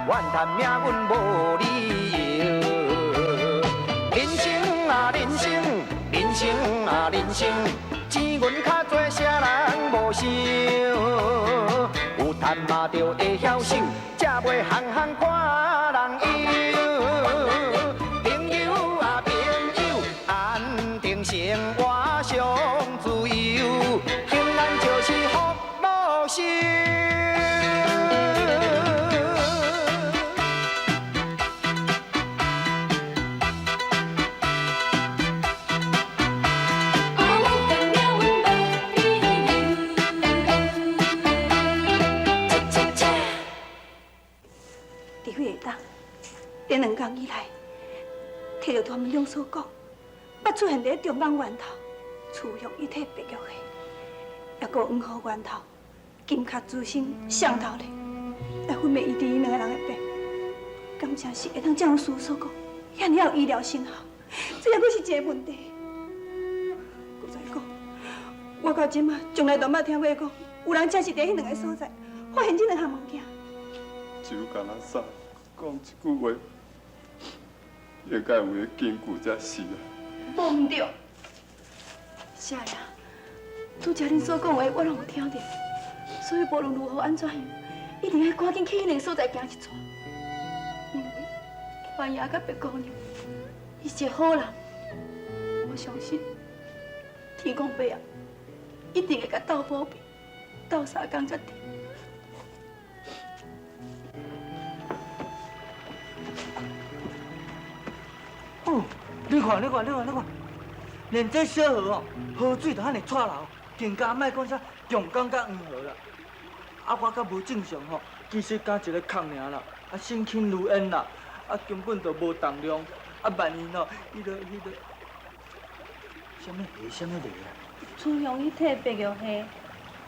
怨叹命运無理由。人生啊人生，人生啊人生，錢銀較濟，啥人無想？有趁嘛就會曉收，才袂項項看人憂。朋友啊朋友，安定生活上自由，平安就是福祿壽。伫彼下当，這兩工以來，聽著他們兩所講，捌出現佇中港源頭，雌雄一體白玉蟹，抑閣有黃河源頭，金殼珠心雙頭螺，來分辨伊佇𪜶兩個人的病，敢真是會當照師所講，遐爾有醫療成效？這抑閣是一個問題。閣再講，我到這馬從來都毋捌聽過講，有人真是佇彼兩個所在發現這兩項物件。只有敢若啥講一句話，應該有彼根據才是啊。無毋對，少爺，拄才恁所講的話，我攏有聽著，所以無論如何按怎樣，一定愛趕緊去彼兩个所在行一逝。因為范爺佮白姑娘，伊是一个好人，我相信天公伯啊，一定會共鬥保庇，鬥相共才對。哦，你看，你看，你看，你看，連這小河哦，河水都遐爾掣流，更加莫講啥中港佮黃河啦。啊，我較無正常吼，其實敢一個空爾啦，啊，身輕如燕啦，啊，根本就無重量，啊，萬一吼，彼個彼個，啥物蝦，啥物螺啊？雌雄一體白玉蟹，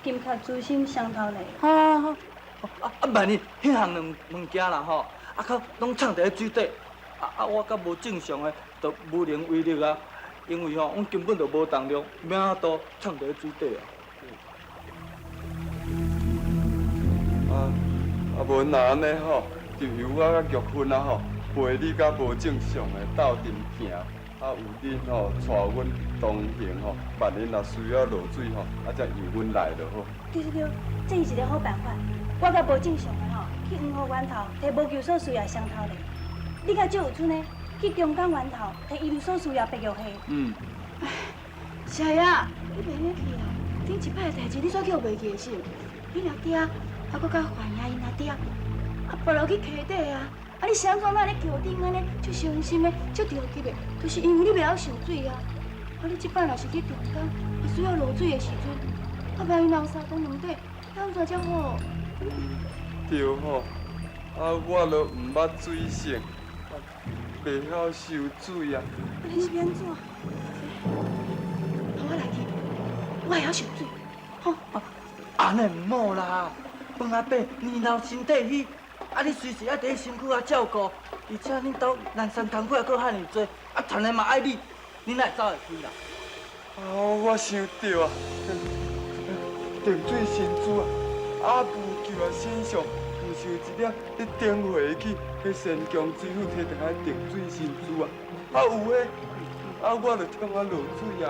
金殼珠心雙頭螺。啊啊啊！萬一彼項兩物件啦吼，啊，較攏藏佇咧水底。啊啊！我較無正常的，就無能為力啊，因為吼，阮根本就無重量，欲按怎藏佇咧水底啊。啊啊！無若按呢吼，就由我佮玉芬啊吼，陪你佮無正常的鬥陣行，啊有恁吼帶阮同行吼，萬一若需要落水吼，啊才由阮來就好。對對對，這是一個好辦法。我佮無正常的吼，去黃河源頭提無救所需要雙頭螺。你佮趙有春呢？去中港源頭提醫療所需要白玉蟹。嗯。哎，少爺，你袂用去啦。頂一擺的代誌，你煞去予袂記是毋？恁阿爹，啊，閣佮范爺𪜶阿爹，啊，跋落去溪底啊！啊，你是按怎哪咧橋頂按呢，足傷心的，足著急的，就是因為你袂曉泅水啊！啊，你這擺若是去中港，啊，需要落水的時陣，啊，萬一人相公兩底，按怎才好？對吼，啊，我都毋捌水性。袂曉泅水啊！你是欲按怎？予我來去，我會曉泅水。吼！按呢毋好啦，飯仔伯年老身體虛，啊你隨時愛佇咧身軀遐照顧，而且恁兜南山工課還閣遐爾濟，啊田的嘛愛理，你哪會走會開啦？啊，我想著啊，定水神珠啊，啊無救啊身上。毋是有一粒咧頂回去，彼仙宮水府提轉來定水神珠啊！啊有彼，啊我就通啊落水啊！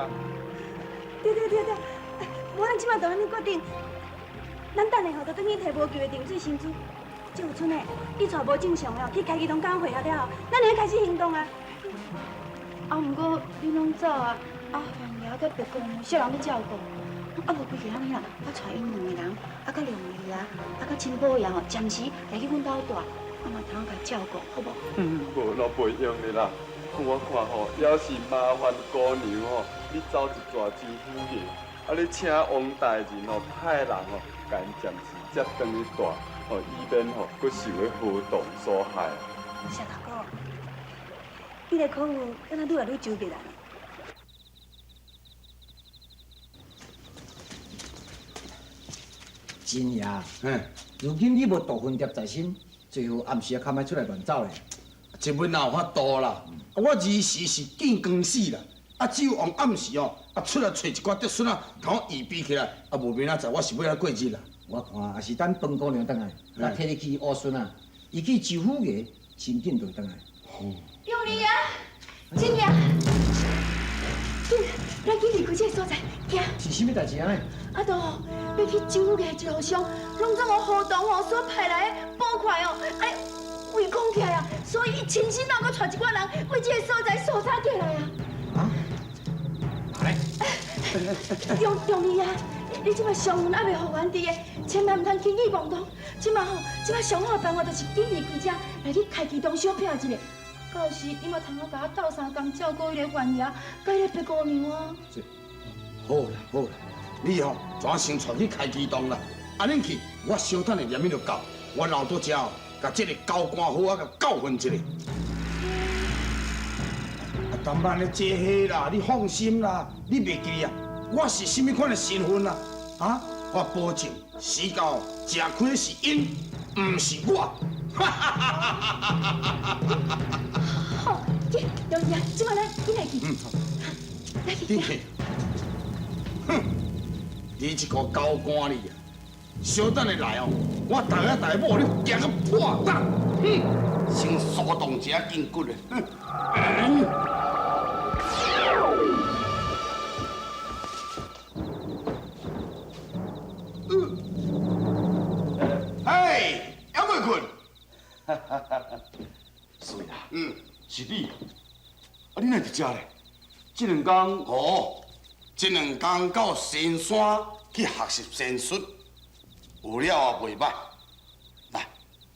對對對對，無咱這擺就按呢決定，咱等下吼就轉去提無救的定水神珠。趙有春的，你帶無正常的去開機動港會合了後，咱就開始行動啊！啊，毋過恁攏走啊，啊范爺佮白姑娘啥人欲照顧？啊，無規矩按呢啦，我帶𪜶兩个人，啊，佮龍兒啊，啊，佮金寶爺吼，暫時來去阮兜蹛，啊嘛通共照顧，好無？無那袂用的啦，我看吼，猶是麻煩姑娘吼，你走一逝州府去，啊，你請王大人吼派人吼，共𪜶暫時接轉去蹛，吼，以免吼閣受彼河動所害。石頭哥，你的考慮敢若愈來愈周密啊？真爺，如今你無渡分業在身，最好暗時啊較莫出來亂走咧。這阮哪有法度啦？我兒時是見光死啦，啊，只有用暗時哦，啊出來揣一寡竹筍仔，共我預備起來，啊無明仔載我是欲按怎過日啦？我看也是等飯姑娘轉來，才替你去烏孫仔，伊去州府衙，真緊就會轉來。永利爺，真爺，緊，咱緊離開這个所在，行。是啥物代誌啊？啊，都欲去州府衙一路上，攏總予河東吼所派來的捕快哦，哎，圍攻起來啊！所以伊親身閣帶一寡人，為這个所在搜查起來啊！啊？來。永永利啊，你這擺傷痕猶未復原佇的，千萬毋通輕舉妄動。這擺吼，這擺上好的辦法就是緊離開這，來去開機動小拼一下。到時你嘛通好共我鬥相共照顧彼个范爺，佮彼个白姑娘啊。好啦好啦，你吼怎先帶去開機動啦？啊，恁去，我小等下連鞭就到，我留佇遮哦，共這个高官好好共教訓一下。啊，淡薄咧这彼啦，你放心啦，你袂記啊？我是啥物款的身份啊？啊，我保證，死到食虧的是𪜶，毋是我。好，去，楊姨啊，這擺咱緊來去。嗯，好。來去。你去。哼，你這個狗官你啊，小等下來哦，我逐个逐个某你驚甲破膽。哼，先騷動一下筋骨咧。哼。嘿，猶未睏？是啦，嗯，是你，啊，你哪佇遮咧？這兩工哦，這兩工到深山去學習仙術，有了也袂歹。來，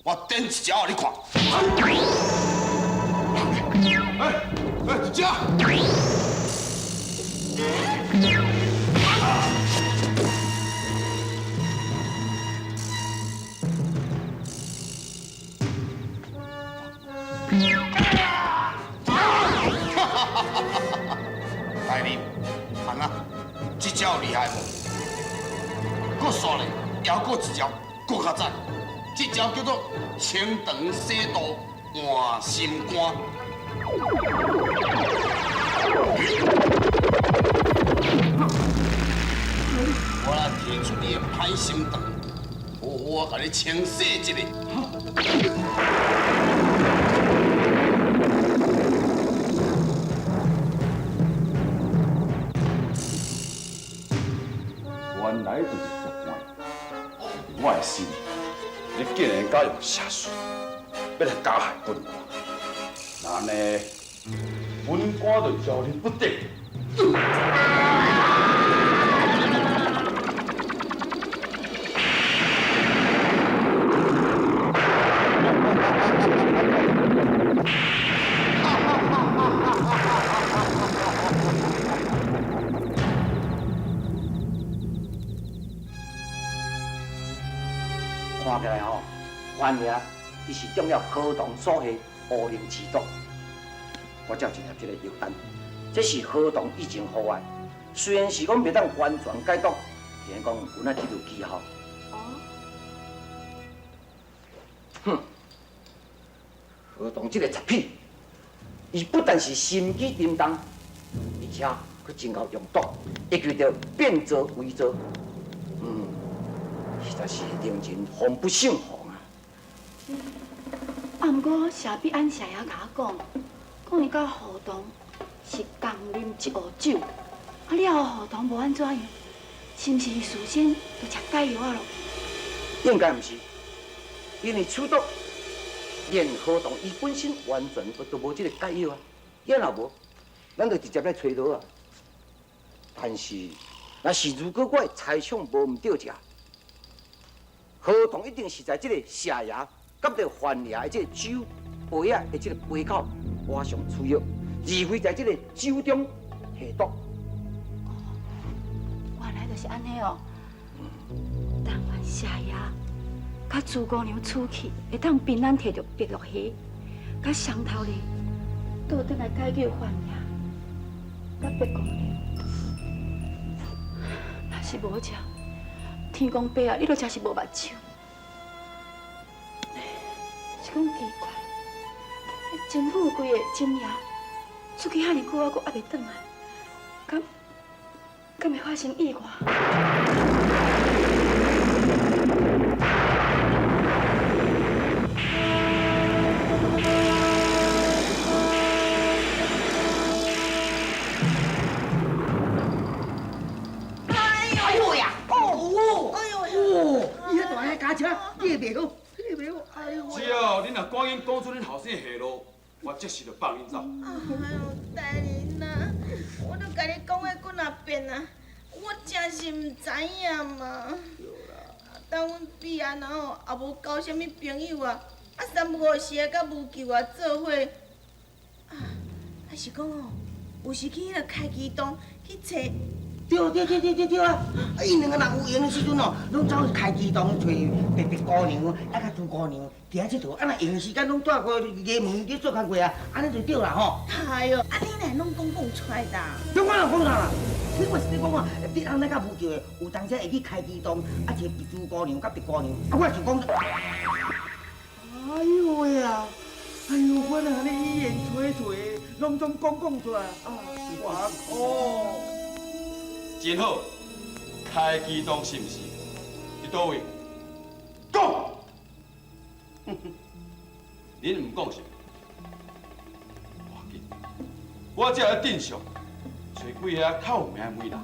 我點一招予你看。哎哎，一隻。来你，安怎？這招厲害無？閣煞咧，猶閣一招，閣較讚。這招叫做清腸洗肚換心肝。我來提出你的歹心腸，好好啊，共你清洗一下。原來就是習慣，我的心，你竟然敢用邪術，欲來加害本官，那按呢，本官就饒你不得。看起來吼，范爺伊是中了何同所下烏龍之毒。我才有一粒這個藥單，這是何同以前予我的，雖然是講袂當完全解毒，聽講有那這條技巧。哦。哼，何同這個賊痞，伊不但是心機沉重，而且閣真𠢕用毒，會記著變造偽造。嗯。實在是令人防不勝防啊！啊，毋過謝必安謝爺共我講，講伊佮何同是共啉一壺酒，啊了後何同無按怎樣，是毋是事先就食解藥仔落去？應該毋是，因為此毒連何同伊本身完全都無這個解藥啊，伊若無，咱就直接來揣落啊。但是，若是如果我的猜想無毋對者，何同一定是在這個謝爺佮著范爺的這個酒杯仔的這個杯口挖上取藥，而非在這個酒中下毒。哦，原來就是按呢哦。但願謝爺佮朱姑娘出去，會當平安提著白玉蝦，佮雙頭咧倒轉來解救范爺佮白姑娘。若是無這，天公伯啊，你都真是無目睭。是講奇怪，真富貴的真爺出去遐爾久，閣猶未轉來，敢會發生意外？若赶紧讲出恁后生的下落，我即时就放恁走。哎呦，大人啊，我都共你讲彼几若遍啊，我真是毋知影嘛。等阮毕安吼，也无交啥物朋友啊，啊三不五时会佮无救啊做伙，啊，啊是讲哦，有时去彼个开机洞去揣。对对对对对对啊！啊，𪜶两个人有闲的时阵哦，拢走去开机洞揣白白姑娘，啊，佮猪姑娘伫遐𨑨迌。啊，若闲的时间拢蹛过衙门咧做工课啊，按呢就对啦吼。哎哟，啊你哪拢讲讲出来啦？这我哪讲啥啦？我是咧讲啊，别人咧较无救的，有当时会去开机洞，啊，揣猪姑娘佮白姑娘。啊，我是讲，哎呦喂啊！哎呦，我若按呢语言揣揣，拢总讲讲出来啊，我靠！真好，开机动是毋是？伫佗位？讲！恁毋讲是？无要紧，我这来镇上揣几个较有名的媒人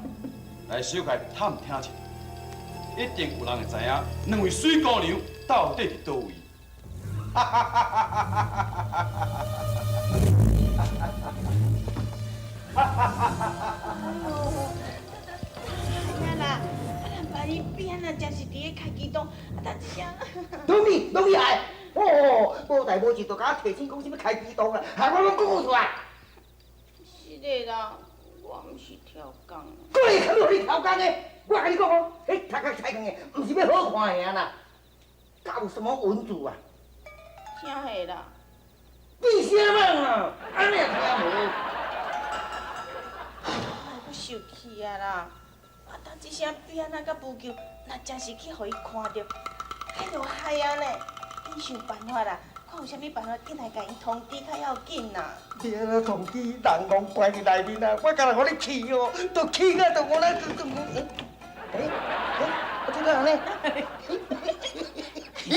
来小可探听一下，一定有人会知影两位水姑娘到底伫佗位。哈哈哈哈哈哈哈哈！啦，啊，咱万一变啊，真是伫咧开机动，啊，等一声。拢你，拢你害！哦，无代无志就共我提醒讲啥物开机动啦，害我拢讲唔出来。是的啦，我毋是超工。阁会堪予你超工的？我共你讲哦，彼头壳菜光的，毋是欲好看的尔啦，敢有啥物文字啊？啥货啦？变啥物啊？按呢也听无？莫阁受气啊啦！啊，等这声变啊，佮无救，若真是去予伊看著，彼就害啊呢！紧想办法啦，看有啥物办法，紧来共伊通知较要紧啦。你按怎通知？人戆关伫内面啊！我敢若予你气哦，都气啊，都我来，都都欸欸，我这个按呢？咦？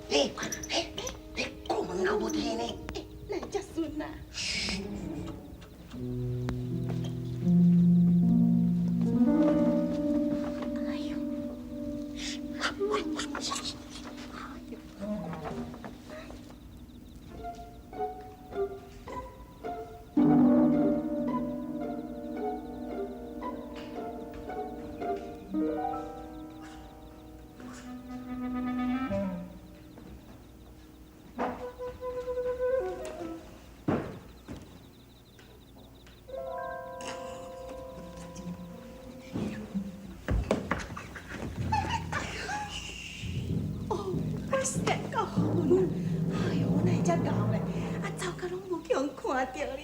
欸欸欸！过门阁无听呢？欸，哪会遮顺啊？嘘。哎呦！哎呦，我哪会遮𠢕咧？啊，走到拢无去予人看著了。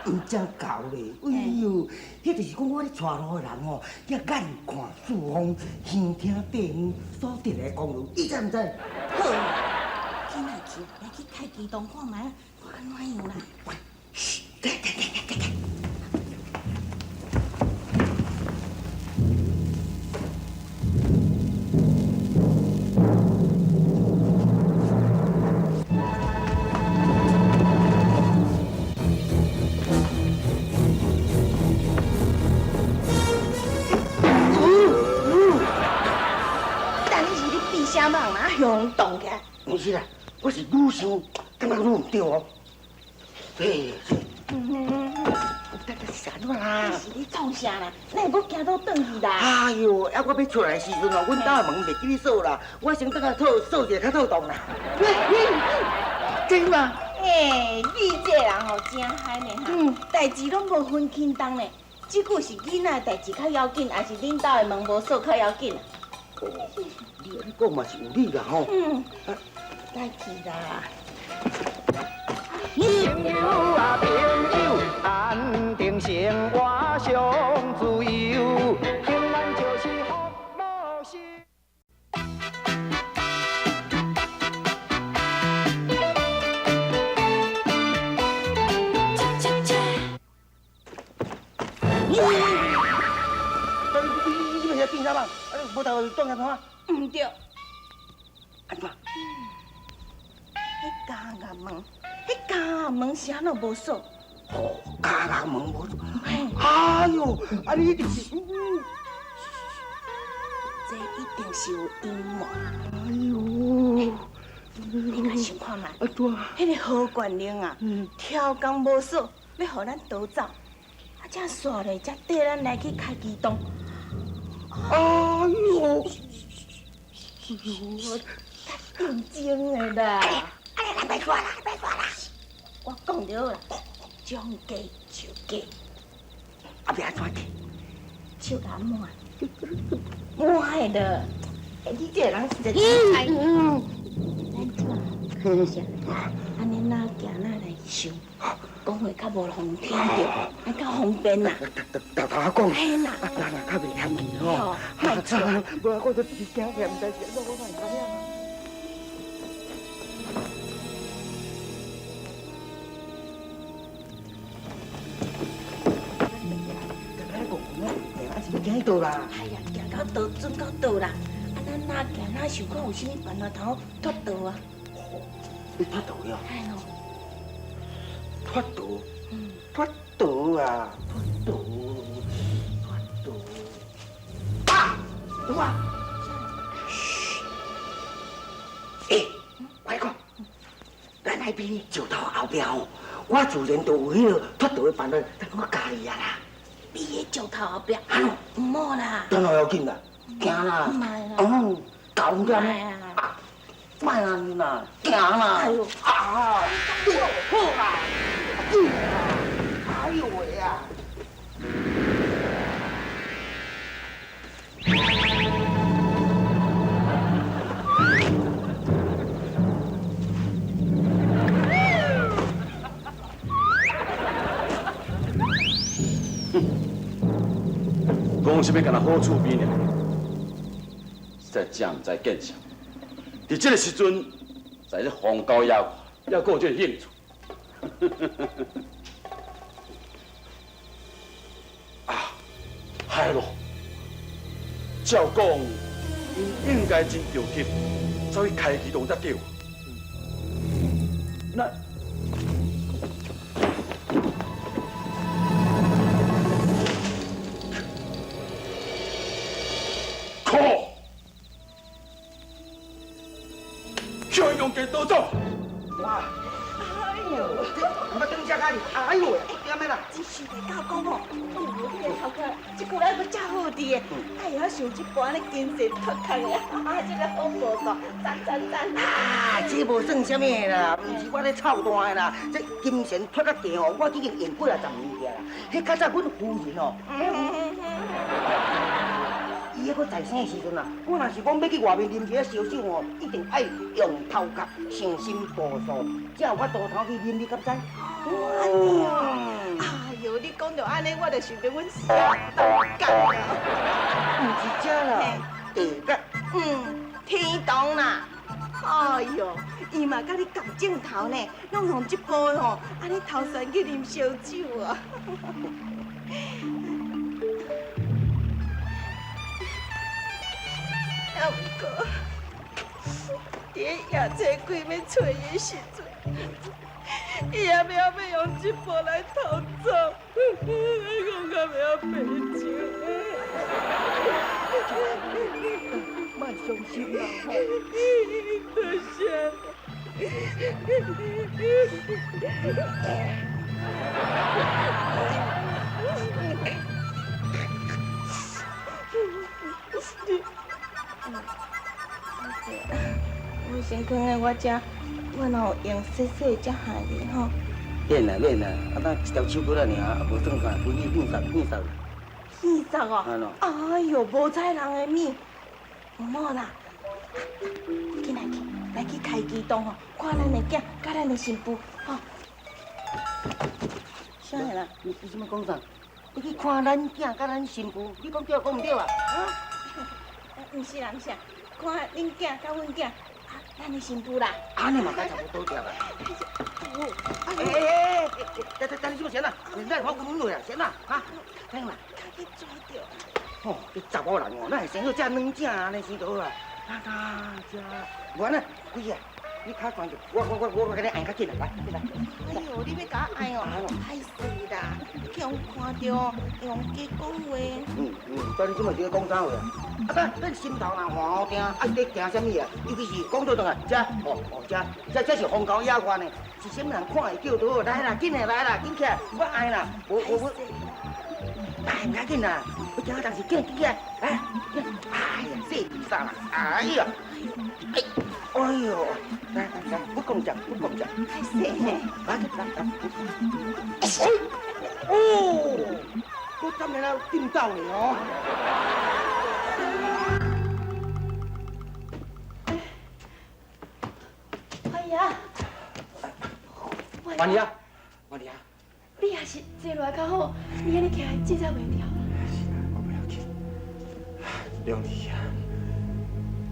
毋遮𠢕咧，哎呦，彼就是讲我咧带路的人吼，遐眼看四方，耳听八方，所得的功劳，你知毋知？好，紧来去，来去开机动看觅，看按怎样啦？嘘，来来来来来。毋是啦，我是愈想感觉愈毋对哦。嘿，这是按怎啦？这是咧创啥啦？哪会阁惊倒转去啦？哎呦，啊，我欲出来的时阵哦，阮兜的门袂记咧锁啦，我先转来套锁一下较妥当啦。真吗？欸，你这人吼真害呢哈，代志拢无分轻重呢。这句是囡仔的代志较要紧，还是恁兜的门无锁较要紧啊？你按呢讲嘛是有理啦吼。嗯，来去啦。朋友啊朋友，安定生活上自由，平安就是福禄寿。你你你变啥嘛？啊，无头路断开看。毋对。按怎？彼家衙门，彼家门是按怎无锁？哦，家人门无锁。哎呦，啊你一定是，这一定是有阴谋。哎呦，你较想看觅？啊对。彼个何县令啊，超工无锁，欲予咱逃走，啊，才煞咧，才缀咱来去开机动。哎呦！较认真的啦。哎，咱别说啦，别说啦。我讲就好啦，将计就计。啊，欲按怎计？手甲抹，抹的。欸，你这个人实在真爱。咱这嘛，按呢哪行哪来想，讲话较无予人听著，爱较方便啦。沓沓讲。嘿啦。咱若较袂嫌弃吼。莫错。无啊，我都直惊起来，毋知是按怎，我嘛会知影。行倒啦！哎呀，行到倒，准到倒啦！啊，咱哪行哪想，看有啥物办法通脱逃啊？你脱逃了？哎喏，脱逃？脱逃啊！脱逃，脱逃！啊！有啊！嘘！欸，我讲，咱那边石头后壁吼，我自然就有彼个脱逃的办法，但我教你啊啦。你伫石头后壁，毋好啦！当然要紧啦，行啦！莫啦！哦，搞唔掂啊！莫安啦，行啦！哎呦！啊！好啦！哎呦喂啊！讲啥物干焦好趣味尔，实在真毋知见笑。伫这个时阵，在这荒郊野外，犹阁有这个兴趣。啊，害咯！照讲，𪜶应该真著急，走去开机动才对。那。叫伊用计逃走！哇！哎呦，我等遮较哩，哎呦，点咩啦？真想袂到讲吼，有你的头壳，这句来阁遮好治的，爱晓想这盘咧金钱脱壳的，啊，这个好无错，赞赞赞！啊，这无算啥物啦，毋是我咧操蛋的啦，这金钱脱较济吼，我已经用几啊十年啦。彼较早阮夫人哦。伊犹阁在生的时阵啊，我若是讲欲去外面啉一下烧酒吼，一定爱用头壳想心步数，才有法度通去啉，你敢知？按呢哦，哎呦，你讲著按呢，我就想著阮小东干啊。毋是这啦，地角。天堂啦。哎呦，伊嘛佮你仝镜头呢，拢用这步吼，按呢头旋去啉烧酒啊。啊，毋过，伫咧夜车鬼欲揣伊的时阵，伊也袂晓欲用这步来逃走，我较袂晓白笑。莫伤心啦，多谢。我先囥在我遮，我若有闲洗洗才害你吼。免啦免啦，啊，咱一条手骨仔尔，也无算啥，规气变瘦变瘦。变瘦哦！哎哟，无彩人的面，毋好啦。紧来去，来去开机动吼，看咱的囝，佮咱的新妇吼。啥啦？你你啥物讲啥？你去看咱囝佮咱新妇，你讲对讲毋对啊？啊？毋是啦，毋是啦，看恁囝佮阮囝，啊，咱的新妇啦。按呢嘛，该差不多对啦。哎哎哎，等等等，你什么啦？你来我滚落啊，先啦，哈，等啦。较去抓著。吼，这查某人哦，哪会生好这软正按呢生就好啊？啊，这，无按呢，开啊，你較懸著，我共你按較緊啊，來，你來。哎喲，你欲共我按哦？歹勢啦，你去予看著，會予假講話。嗯嗯，到你這麼是咧講啥話啊？啊，咱咱心頭若寒驚，啊是咧驚啥物啊？尤其是講倒轉來，這哦哦這這這是荒郊野外呢，是啥物人看會叫都好，來啦，緊來來啦，緊起來，我按啦，我，哎，毋要緊啦，我驚當時緊緊起來，來，哎呀，細比啥啦，哎呀，哎，哎喲，來來來，我講者，我講者，歹勢，來來來，哎，哦，我今日來頂走呢哦。歡爺，歡爺，歡爺，你也是坐落來較好，你按呢徛來，凊彩袂著。是啦，我袂要緊。兩字啊，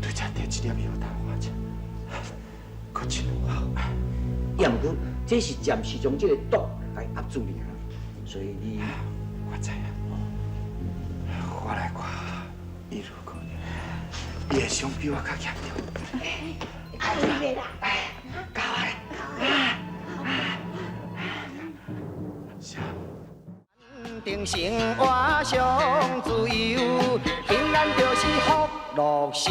拄才摕一粒藥糖我食，閣真有效。也毋過，這是暫時將這個毒來壓住爾，所以你我知影。我來看，伊如果伊的傷比我較嚴重。哎，袂啦，搞啊！定生活上自由，平安就是福祿壽。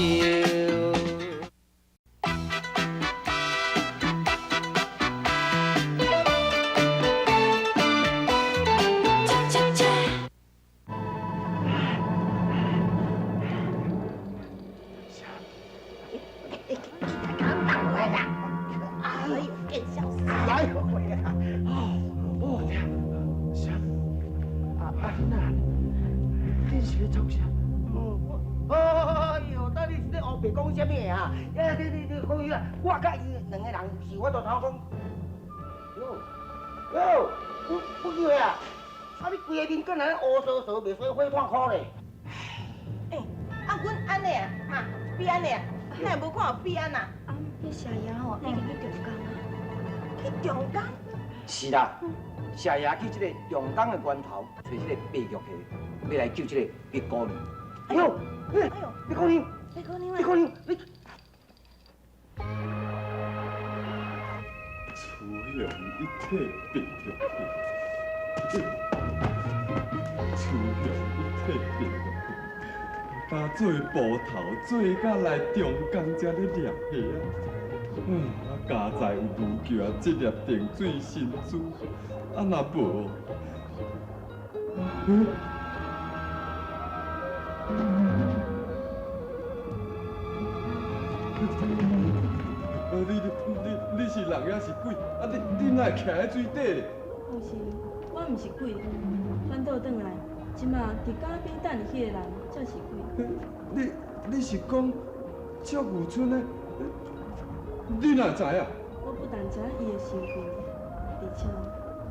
我佮伊兩個人是我大頭講，喲喲，不叫啊！啊你規個面敢若烏趖趖，袂使火炭箍咧。欸，啊，阮按呢啊，哈，比按呢啊，你若無看有比按啊？啊，彼少爺吼已經去中江啊。去中江？是啦，少爺去這個中江的源頭，揣這個白玉鞋，欲來救這個白姑娘。哎呦，哎呦，白姑娘，白姑娘，白姑娘，你。雌雄一體白玉鞋，雌雄一體白玉鞋，打做捕頭做甲來中江才咧掠虾啊！啊，佳哉有無救啊！這粒定水神珠，啊若無，你是人抑是鬼？啊你哪会徛佇水底咧？放心，我毋是鬼，反倒轉來，這馬佇江仔邊等你彼个人才是鬼。你是講祝玉春的？你哪會知影？我不但知影伊的身份，而且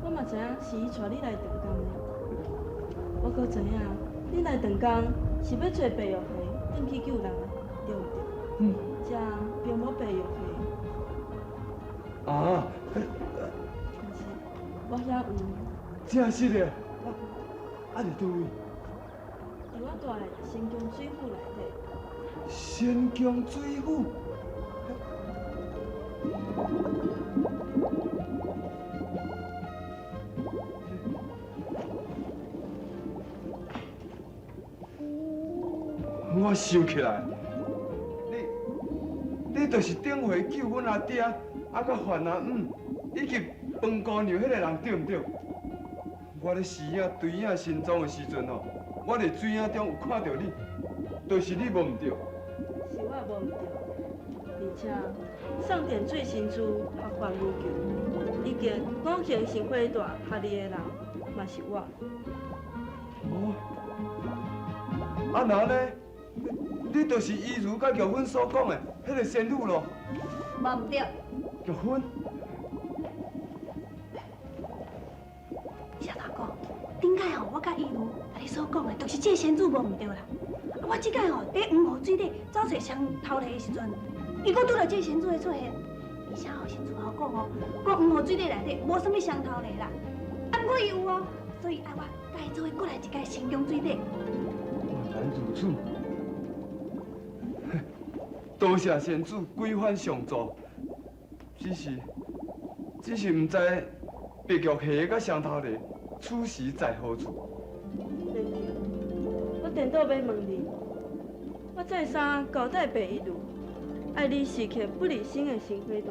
我嘛知影是伊帶你來長江的。我閣知影你來長江是欲揣白玉鞋，轉去救人，對毋對？嗯。這並無白玉鞋。啊！但是，我遐有。真實的，啊佇佗位？佇我住的新疆水府內底。新疆水府。我想起來，你就是頂回救阮阿爹，啊，佮范阿姆，以及飯姑娘彼个人，對毋對？我咧視影追影神踪的時陣吼，我佇水影中有看著你，就是你無毋對。是我無毋對，而且送電水神珠和范無救，以及五行神火大合你的人，嘛是我。哦，啊那呢？你就是伊如佮玉芬所講的彼个仙女咯？無毋對。玉芬，小大哥，頂擺吼，我佮伊如共你所講的，就是這個仙女無毋對啦。我這擺吼，佇黃河水底走揣雙頭皮的時陣，伊閣拄著這個仙女的出現，而且吼，仙女還講哦，講黃河水底內底無啥物雙頭皮啦，啊，毋過伊有哦，所以愛我佮伊做伙過來一屆神宮水底。原來如此。多謝仙子規範上座，只是毋知白玉溪佮双头梨此时在何处。连球，我颠倒欲问你，我再三交代白一如，爱你时刻不离身的生火带，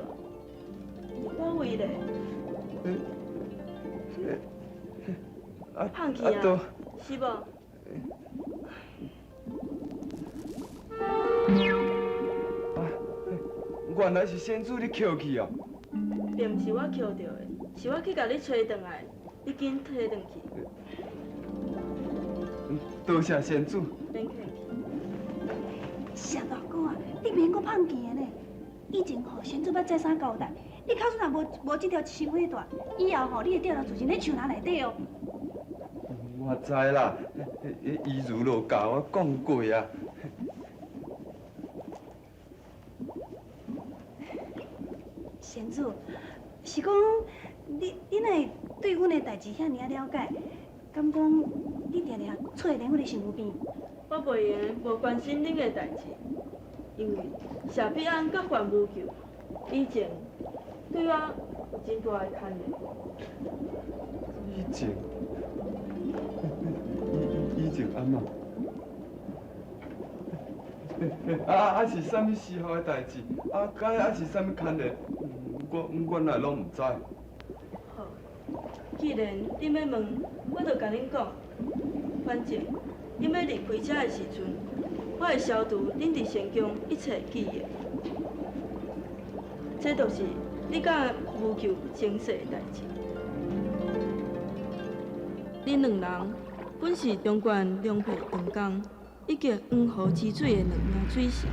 伫佗位咧？放弃啊，是无？原来是仙子你捡去哦。并毋是我捡著的，是我去共你揣转来，你紧提转去。多谢仙子。免客气。谢大哥啊，你免阁放弃的呢。以前吼，仙子捌再三交代，你口齿若无这条生火带，以后吼，你会掉落自然咧树林内底哦。我知啦，伊如就共我讲过啊。仙子，是讲你哪会对阮的代志遐尔仔了解？敢讲你定定出现伫阮的身躯边？我袂用无关心恁的代志，因为谢必安佮范无救以前对我有真大的牵连。以前，以前按怎？啊是啥物时候的代志？啊，佮啊是啥物牵连？我哪会拢毋知。好，既然恁欲问，我就共恁讲。反正恁欲离开遮的时阵，我会消除恁伫仙宫一切记忆。这就是你佮无救前世的代志。恁两人本是中原龙皮长江以及黄河之水的两名水神。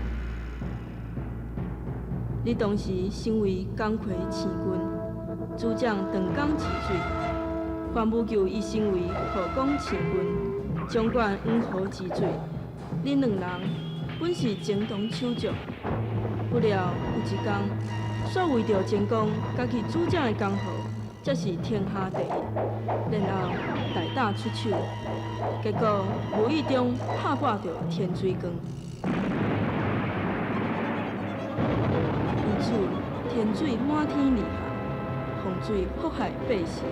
你当时身为江葵将军，主掌长江治水；范无救伊身为河广将军，掌管黄河治水。恁两人本是情同手足，不料有一天，煞为著争讲家己主掌的江河才是天下第一，然后大打出手，结果无意中拍破著天水光。因此，天水满天而下，洪水覆害百姓。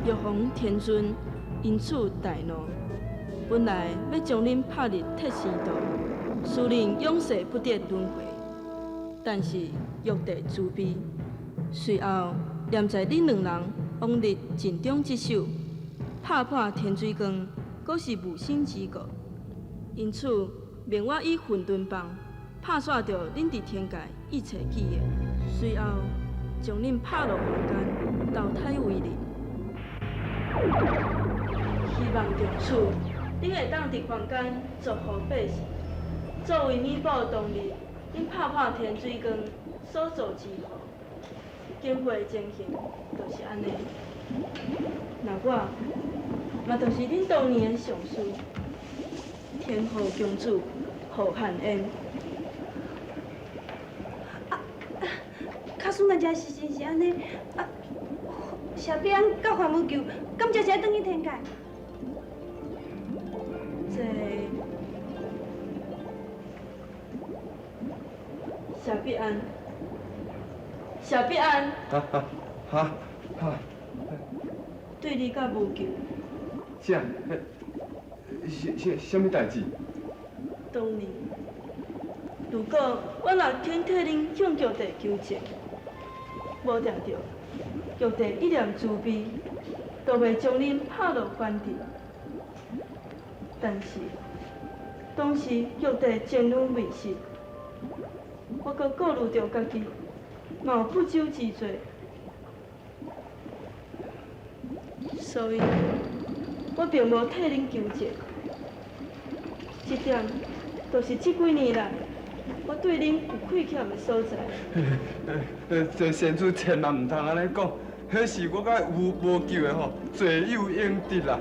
玉皇天尊因此大怒，本来欲将恁拍入铁生道，使恁永世不得轮回。但是玉帝慈悲，随后念在恁两人往日尽忠职守，拍破天水光，阁是无心之过，因此命我以混沌棒拍煞著恁伫天界一切记忆，随后将恁拍落凡间，投胎为人。希望从此，恁会当伫凡间祝福百姓，作为弥补当日恁拍破天水光所造之祸。经过的情形就是按呢。那我嘛，就是恁当年的上司，天后公主何汉恩。啊，假使若真是真是按呢，啊，谢必安佮范无救，敢真是爱转去天界？这谢必安，谢必安。哈哈哈哈！对你佮无救。啥？啥啥物代志？当年，如果我若肯替恁向玉帝求情，无定著玉帝一念慈悲，都袂将恁拍落凡尘。但是，当时玉帝前女未实，我阁顾虑著家己，嘛有不周之罪，所以，我并无替恁求情。这点，就是这几年来，我对恁有亏欠的所在。这仙子千万毋通按呢讲，彼是我佮有无救的吼，罪有应得啦。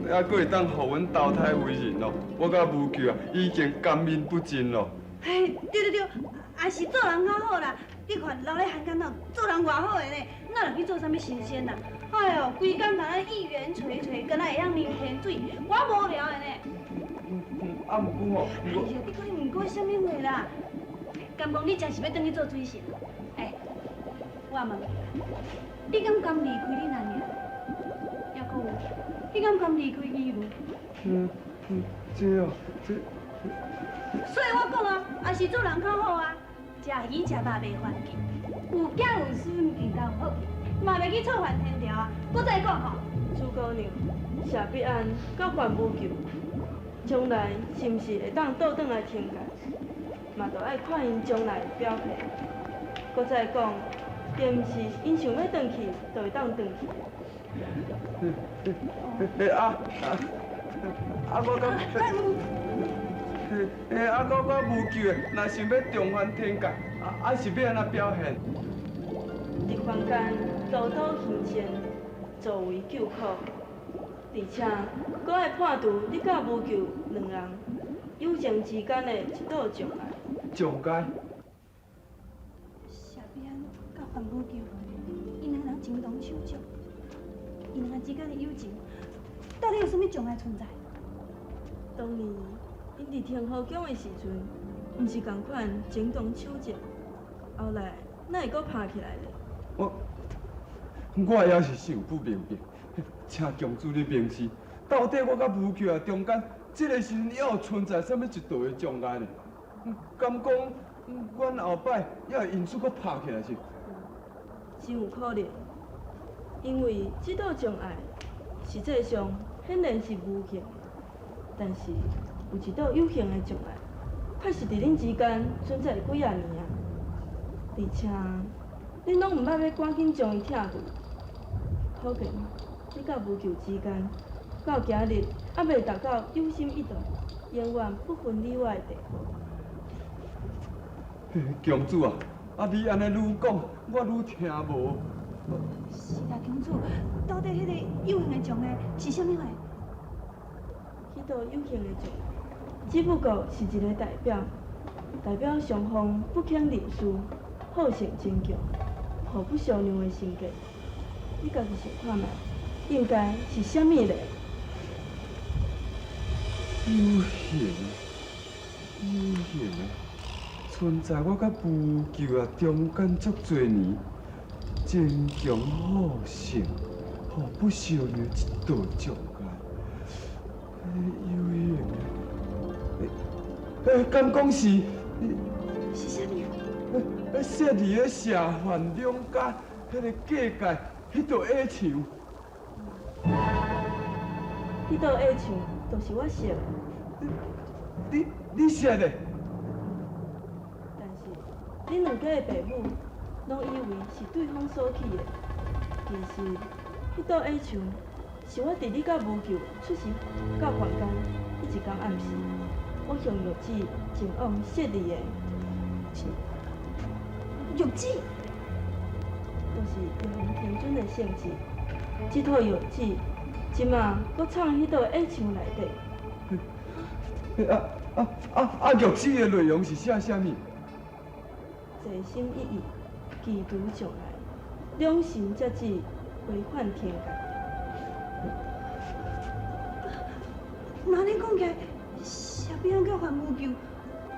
犹阁会当予阮投胎为人咯，我佮无救啊，已经感恩不尽咯。嘿，对对对，也是做人较好啦。你看留咧汉奸哦，做人偌好的呢，哪会去做啥物神仙啊？哎哟，规工干焦意缘垂垂，敢若会晓啉天水，我无聊的呢。啊，毋过吼，哎呀，你讲你毋过啥物话啦？敢讲你真是欲转去做水神？哎，我问你，你敢甘离开恁阿娘？抑阁有，你敢甘离开义务？嗯嗯，这哦，这。所以我讲啊，还是做人较好啊。食鱼食肉袂犯忌，有囝有孙更加有福气，嘛袂去触犯天条啊。阁再讲吼，朱姑娘，谢必安佮范无救，将来是毋是会当倒转来天界，嘛著爱看𪜶将来的表现。阁再讲，并毋是𪜶想欲转去，就会当转去。啊啊啊！我感觉，啊，我我无救的，若想欲重返天界，啊啊是欲按怎表现？伫凡间多多行善，作为救苦，而且阁爱破除你佮无救两人友情之间的一道障碍。障碍？谢必安佮范无救，𪜶两人情同手足，𪜶两个之间的友情，到底有啥物障碍存在？当年𪜶伫天后宫的时阵，毋是仝款情同手足，后来哪会阁拍起来咧？我也是想不明白，请公主你明示，到底我佮无救啊中间，这个时阵犹有存在啥物一道的障碍呢？敢讲，阮后摆也会因此阁拍起来是？真有可能，因为这道障碍实际上显然是无形的，但是有一道有形的障碍，确实伫恁之间存在几仔年啊，而且恁拢毋捌欲赶紧将伊拆除，可见你佮无救之间，到今日犹未达到有心一动，永远不分你我的地步。公主啊，啊你按呢愈讲，我愈听无。是啦，公主，到底彼个有形的障碍是啥物货？彼道有形的障碍，只不过是一个代表，代表双方不肯认输，好胜真强，互不相让的性格。你家己想看觅，应该是啥物咧？有形，有形的存在我佮无救啊中间足济年，争强好胜，互不相让一道障碍。有形的，欸，敢讲是？是啥物？设伫咧谢范两家彼个隔界，彼道矮墙。彼道矮墙就是我设的。你设的？但是恁两家的爸母拢以为是对方所起的，其实彼道矮墙是我伫你佮无救出世到凡间彼一工暗时，我向玉子前往设立的。是玉子，就是玉皇天尊的圣旨。这套玉子，这马阁藏彼道矮墙内底。啊啊啊啊！玉子的内容是写啥物？齐心一意，祈除障碍，两神才至回返天界。那按呢讲起来，谢必安佮范无救，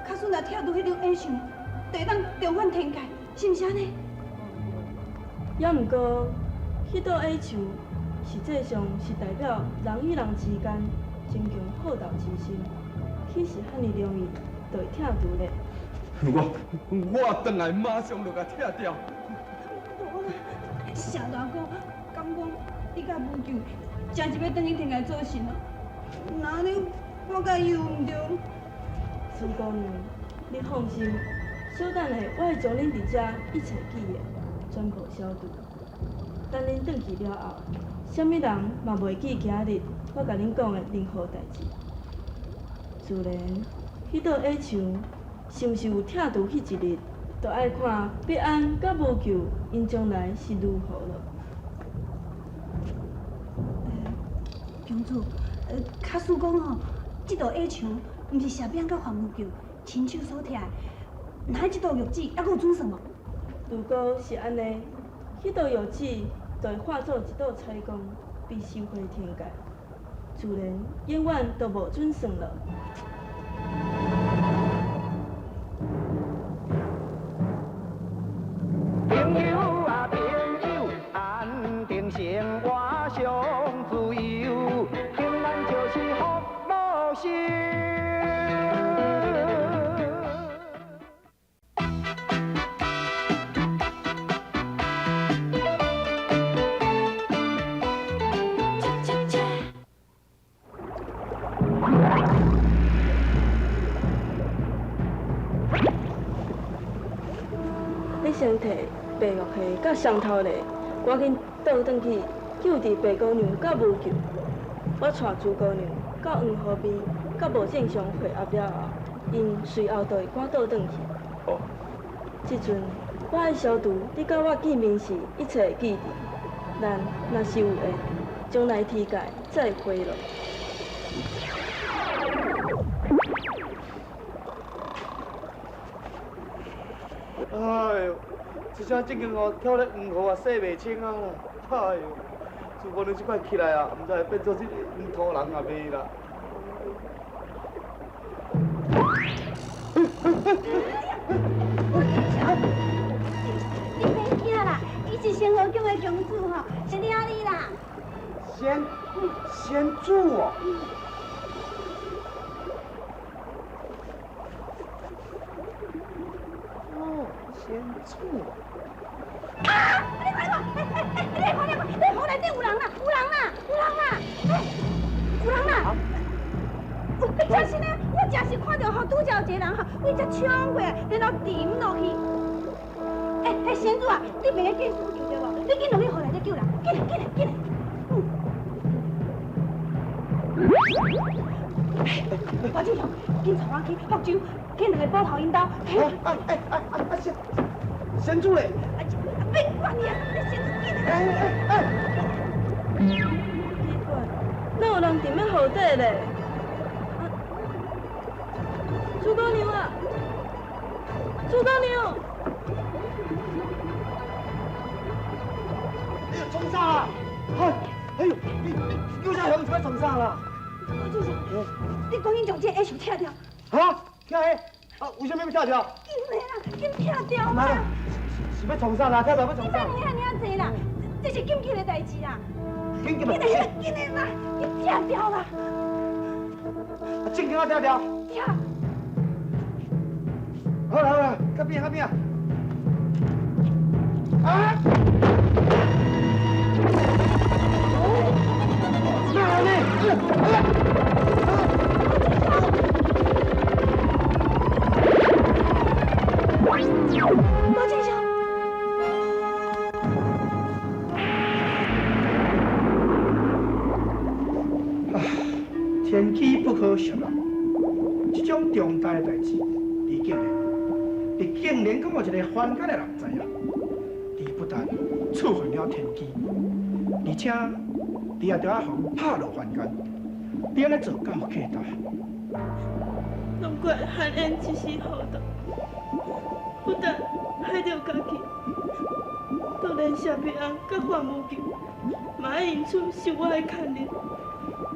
假使若拆除彼张矮墙，就会当重返天界，是毋是按呢？也毋过，彼道矮墙实际上是代表人与人之间争强好斗之心，岂是遐尔容易就会拆除咧？我转来马上就共拆掉。无啦，谢大哥，敢讲你佮无救，真是欲转去天界做神啊？那按呢，我佮伊有毋著？孙姑娘，你放心，小等下我会将恁伫遮一切记的全部消除。等恁转去了后，啥物人嘛袂记今日我共恁讲的任何代志。自然，彼道矮墙是毋是有拆除彼一日，就爱看必安佮无救𪜶将来是如何了。公主，假使讲吼，这道矮墙毋是谢必安佮范无救亲手所拆的，那这道玉旨犹阁有准算无？如果是按呢，彼道药纸就会化做一道彩光，被收回天界，自然永远都无准算了。朋友啊朋友，安定生活上自由，平安就是福禄寿。你先提白玉蟹佮双头螺，赶紧倒转去救治白姑娘佮无救。我带朱姑娘到黄河边，佮无正常会合了后，𪜶随后就会赶倒转去。哦。这阵我爱消除你佮我见面时一切的记忆。咱若是有缘，将来天界再会咯。哎呦，这声正经哦，跳咧黄河啊，洗袂清啊啦！哎呦，诸姑娘这摆起来啊，毋知会变做这个黄土人啊未啦？你免惊啦，伊是仙和宫的公主吼，是掠你啦。仙主哦。哦，仙主。啊！你看，你看，哎哎，你看，你看，你河内底有人啦，有人啦，有人啦，哎，有人啦！真是呢，我真是看著吼，拄才有一个人吼，为遮冲过来，然后沉落去。哎哎，仙主啊，你袂紧输救对无？你紧落去河内底救人，紧来，紧来，紧来。王志雄，紧带我去福州，去两个捕头𪜶兜。哎哎哎哎，仙主咧！别管你啊，你仙主紧来！哎哎哎！奇怪，哪有人踮咧河底咧？啊，诸姑娘啊，诸姑娘！哎呦，创啥啦？哎，哎呦，你叫啥雄是欲创啥啦？王志雄，你赶紧将这个鞋拆掉。哈？拆鞋？啊，为啥物欲拆掉？紧的啦，紧拆掉啦！是欲创啥啦？拆掉欲创啥？你莫问遐尔济啦，这是紧急的代志啦。紧急的？紧的，紧的啦，紧拆掉啦！正经啊，拆掉。拆。好啦好啦，较边较边啊！啊！哪呢？罗志祥。啊，天机不可泄露，这种重大的代志，你竟然讲予一个凡间的人知影，你不但触犯了天机，而且你也著爱予拍落凡间，你按呢做敢有恰当？拢怪韩燕一时糊涂，不但害著家己，都连谢必安佮范无救，嘛爱因此受我的牵连，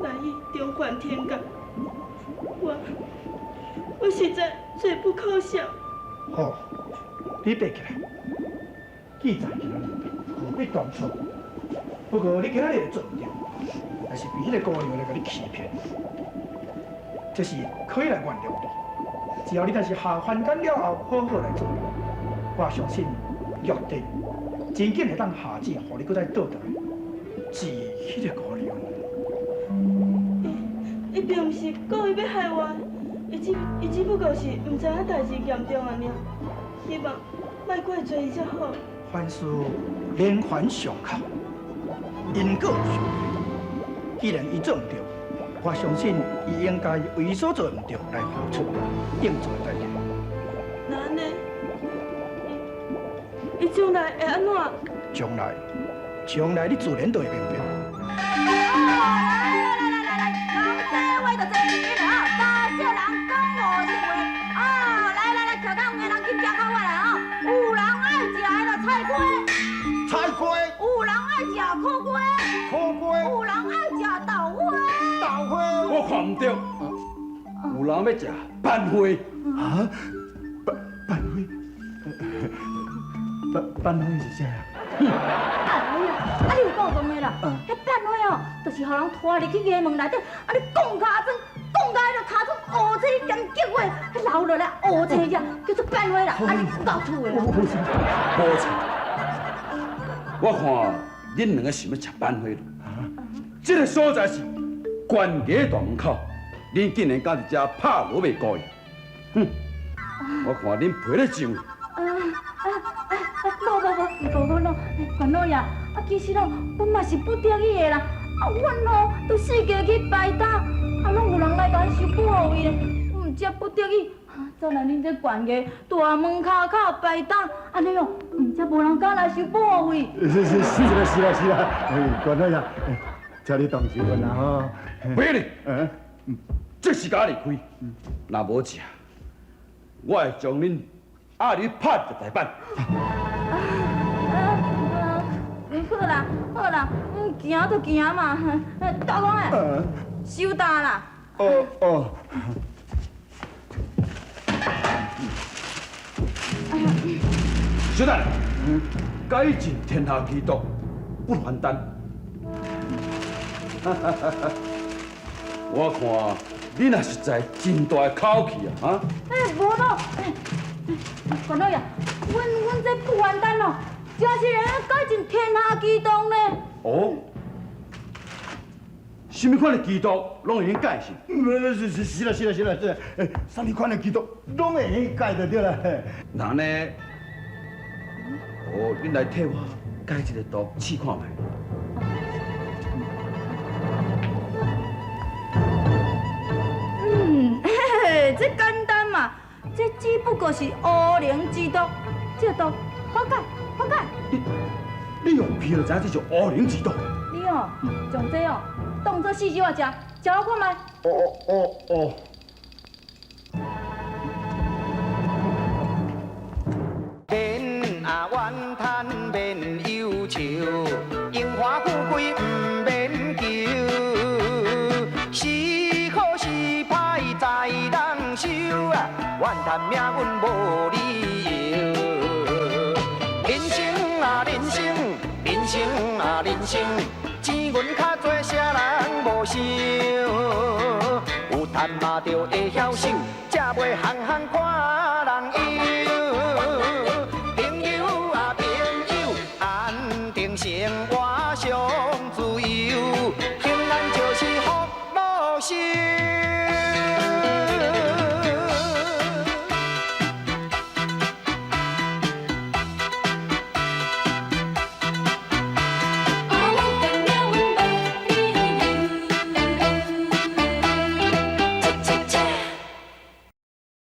难以重返天界。我实在罪不可赦。好，你爬起来，记在今仔日，何必当初？不过你今仔日做毋对，若是被彼个姑娘来共你欺骗，这是可以来原谅你。只要你若是下凡间了后，好好来做，我相信玉帝真紧会当下旨，予你阁再倒转来。至于彼个姑娘，伊并毋是故意欲害我，伊只不过是毋知影代志严重尔，希望莫怪罪伊才好。凡事连环上扣，因果相续。既然伊做毋对，我相信伊应该为所做毋对来付出应做的代价。那按呢？伊将来会按怎？将来，将来你自然就会明白。来来来来来，人济话就济一啦，多少人讲50话哦，来来来，徛较远的人紧行较远来哦，有人爱食的就有人欲食班花。啊？班花？班花是啥啊？哎呀，啊你有够戆的啦！彼班花哦，就是予人拖入去衙门内底，啊你摃尻川，摃到彼个尻川乌青兼激血，彼流落来乌青只，叫做班花啦！啊你有够土的啦！无错，我看恁两个是欲食班花咯。这个所在是悬崖大门口，恁竟然敢伫遮拍锣卖鼓？哼！我看恁皮咧上。啊啊啊！无无无，无无喏，关老爷，啊其实哦，阮嘛是不得已的啦。啊，阮哦，都四界去摆摊，啊，拢有人来共阮收保护费咧，毋才不得已，走来恁这悬崖大门口口摆摊，按呢哦，毋才无人敢来收保护费。是是是啦是啦是啦，哎，关老爷，请你动手啦吼。别咧，这是敢离开，若无食，我会将恁压入拍一大板。好啦好啦，行就行嘛，大公的，收担啦。哦哦。小等，改进天下之毒，不还丹。我看你若实在真大的口气啊！哈！哎，无咯，哎，关老爷，阮这不还丹哦，真是会改进天下之毒呢。哦，啥物款的奇毒拢会用改是？是是啦是啦是啦，是，哎，啥物款的奇毒拢会用改就对啦。那呢？哦，恁来替我解这个毒试看觅。嗯，嘿嘿，这简单嘛，这只不过是乌灵之毒，这个毒好解，好解。你用屁就知影这是乌灵之毒。你哦，将这哦当做试酒仔食，食我看觅。哦哦哦。免啊怨叹，免忧愁，荣华富贵毋免求。是好是歹在人手啊，怨叹命运无理由。人生啊人生，人生啊人生，钱银较济，啥人无想？有趁嘛就会晓收，才袂项项看人忧。